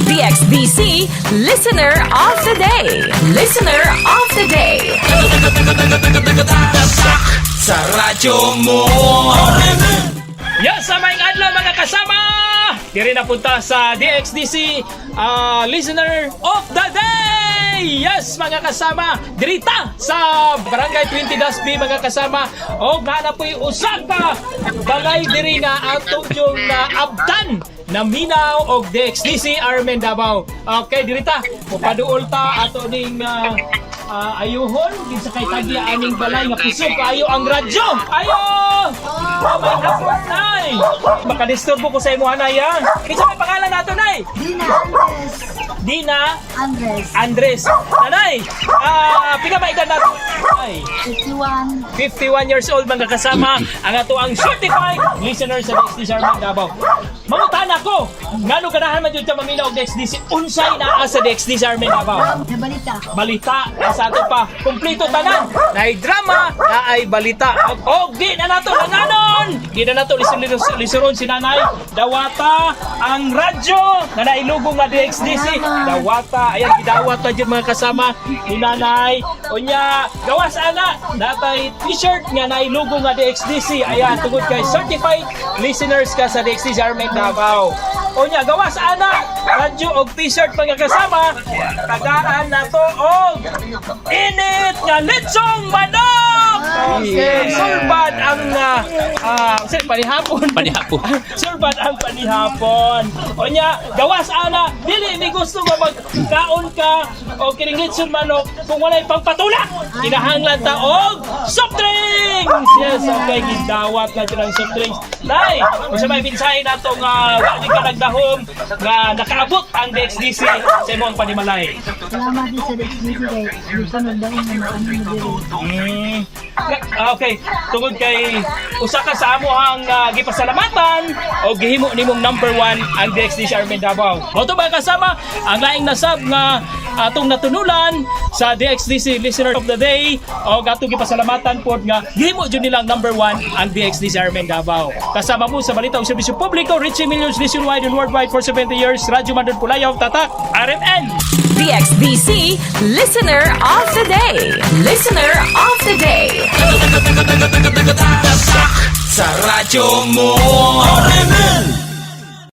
DXDC Listener of the Day. Listener of the Day. Sa radyo mo. Yes, sa maayong adlaw, mga kasama! Diri na punta sa DXDC Listener of the Day! Yes, mga kasama! Dirita sa Barangay 20 B, mga kasama. O nga na po'y usa ka balay diri nga atong yung abtan na minaw og DXDC Armen Davao. Okay, dirita. Mupaduol ta ato ning ayuhon kinsa kay tagya aning balay nga kusog kaayo ang radyo. Ayo! Maayong hapon, Nay! Makadisturbo ko sa imo, anay, ha? Kinsa may pangalan nato, Nay? Dina Andres. Dina Andres. Andres. Nanay, pila ba edad nato, Nay? 51. 51 years old, mga kasama, ang ato ang certified listener sa DXDC Armen Davao. Mangutana ko, ngano ganahan man jud ka maminaw og DXDC? Unsay naa sa DXDC Armen Davao? Nabalita. Balita sa ato pa kumpleto tanan, naay drama, naay balita. Og di na nato langanon, di na nato lisuron si Nanay. Dawata ang radyo nga nailugong nga DXDC. Dawata, ayan, gidawat na jud, mga kasama, ni Nanay. Unya, gawas ana, natay T-shirt nga nailugong nga DXDC. Ayan, tungod kay certified listeners ka sa DXDC Armen Davao. Unya, gawas ana, radyo og T-shirt, mga kasama, tagaan nato og init nga litsong manok. Okay, sulbad ang sir, panihapon. Panihapon. Sulbad ang panihapon. Unya, gawas ana, dili ni gusto nga magkaon ka o kining litson manok kung walay pangpatulak. Kinahanglan ta og soft drinks. Yes, okay, gidawat na jud ang soft drinks. Nay, unsa may mensahe nato nga wa di ka nagdahom nga nakaabot ang DXDC sa imong panimalay? Salamat din sa DXDC kay di ko nagdaong na maano mo diri. Okay, tungod kay usa ka sa amo ang gipasalamatan o gihimo nimong number one ang DXDC Armen Davao. Mao to, mga kasama, ang laing nasab nga atong natunulan sa DXDC Listener of the Day o atong gipasalamatan pod nga gihimo jud nilang number one ang DXDC Armen Davao. Kasama mo sa balita ug serbisyo publiko, reaching millions nationwide and worldwide for 70 years, Radyo Mandon Pulayaw, Tatak, RMN! DXDC Listener of the Day. Listener of the Day. Sa radyo mo. RMN.